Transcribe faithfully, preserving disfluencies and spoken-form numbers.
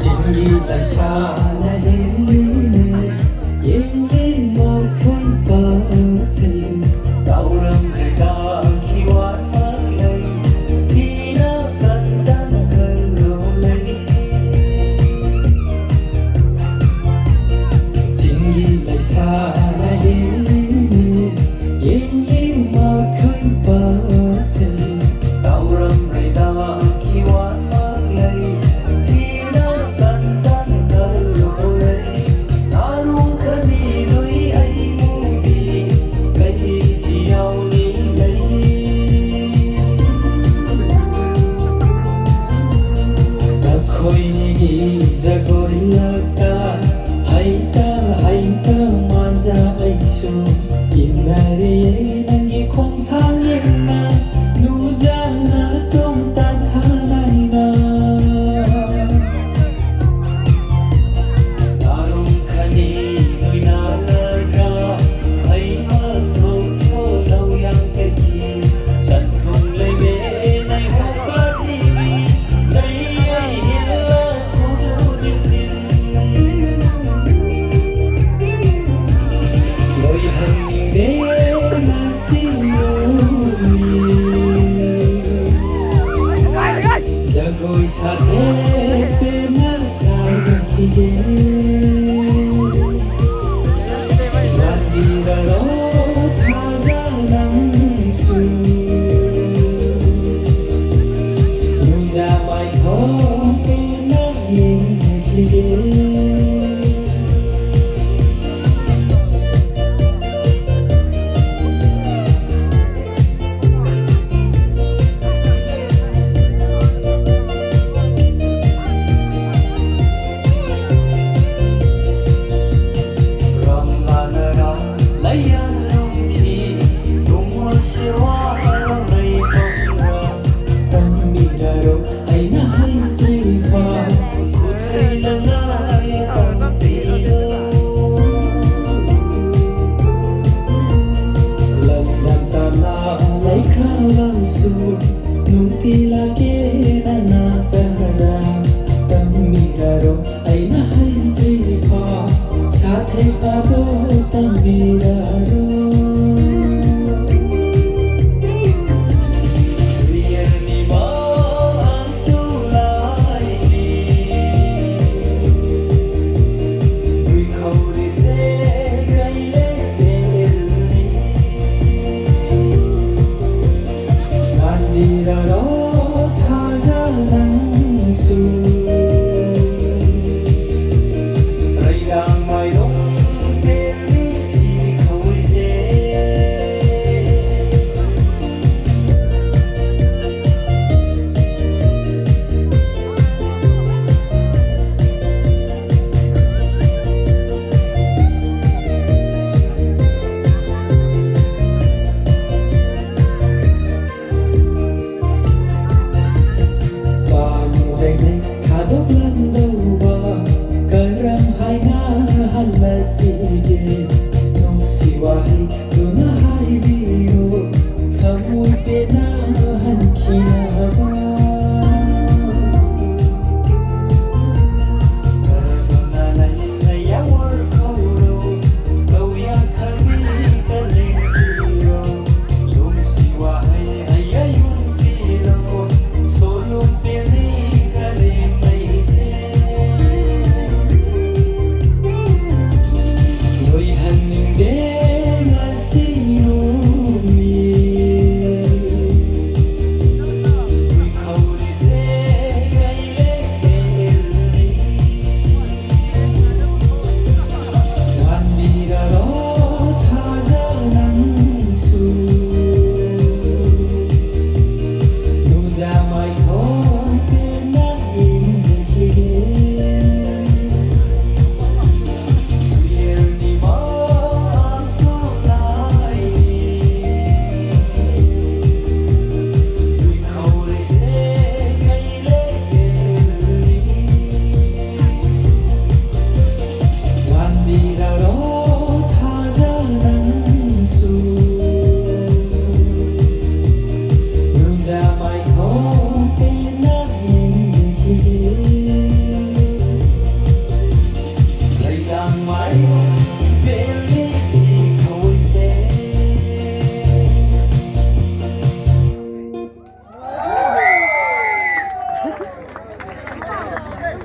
ꯆꯤꯡꯒꯤ ꯂꯩꯁꯥꯅ ꯍꯦꯜꯂꯤꯅꯦ, ꯌꯦꯡꯂꯤ ꯃꯈꯣꯏ ꯄꯥꯁꯤ, ꯇꯧꯔꯝꯂꯦꯗ ꯈꯤꯋꯥꯟ ꯃꯥꯡꯂꯩ, ꯊꯤꯅ ꯀꯟꯗꯟ ꯈꯜꯂꯣ ꯂꯩ꯫ ꯆꯤꯡꯒꯤ ꯂꯩꯁꯥꯅ ꯍꯦꯜꯂꯤꯅꯦ, ꯌꯦꯡꯂꯤ ꯃꯈꯣꯏ ꯄꯥꯁꯤ, ꯇꯧꯔꯝꯂꯦꯗ ꯈꯤꯋꯥꯟ ꯃꯥꯡꯂꯩ, ꯊꯤꯅ ꯀꯟꯗꯟ ꯈꯜꯂꯣ ꯂꯩ꯫ ꯅꯥꯔꯨꯡ ꯈꯅꯤ ꯅꯣꯏ ꯑꯩ ꯃꯨꯕꯤ, ꯀꯩ ꯊꯤꯌꯥꯎꯅꯤ ꯂꯩ꯫ ꯅꯈꯣꯏꯒꯤ ꯖꯒꯣꯏ ꯂꯥꯛꯇ ꯍꯩꯇ ꯍꯩꯇ ꯃꯥꯟꯖ ꯑꯩꯁꯨ ꯏꯟꯅꯔꯤꯌꯦ ꯅꯪꯒꯤ ꯈꯣꯡꯊꯥꯡ ꯌꯦꯡꯅ ꯅꯨꯖꯥꯅ ꯇꯣꯡ ꯇꯥꯟꯊꯥꯅꯩꯅ꯫ ꯅꯥꯔꯨꯡ ꯈꯅꯤ ꯅꯣꯏꯅ ꯂꯥꯛꯇ ꯍꯩ ꯃꯊꯧ ꯊꯣꯛꯂꯧ ꯌꯥꯡ ꯀꯩꯒꯤ ꯆꯟꯊꯨꯡ ꯂꯩꯃꯦ ꯅꯩ ꯍꯣꯛꯄ ꯊꯤꯡꯂꯤ ꯅꯩ ꯑꯩ ꯍꯤꯜꯂ ꯈꯣꯡꯂꯨ ꯗꯤꯟ ꯗꯤꯟ꯫ ꯂꯣꯏ ꯍꯪꯅꯤꯡꯗꯦ ꯉꯁꯤ ꯅꯣꯡꯃꯤ꯫ ꯖꯒꯣꯏ ꯁꯥꯊꯦꯛ ꯄꯦꯟꯅ ꯁꯥꯖꯈꯤꯒꯦ꯫ ꯃꯟꯗꯤꯔꯔꯣ ꯊꯥꯖ ꯅꯪꯁꯨ ꯅꯨꯡꯖꯥ ꯃꯥꯏꯊꯣꯡ ꯄꯦꯟꯅ ꯌꯦꯡꯖꯈꯤꯒꯦ꯫ ꯔꯝꯂꯥꯅꯔꯥ ꯂꯩꯌꯥ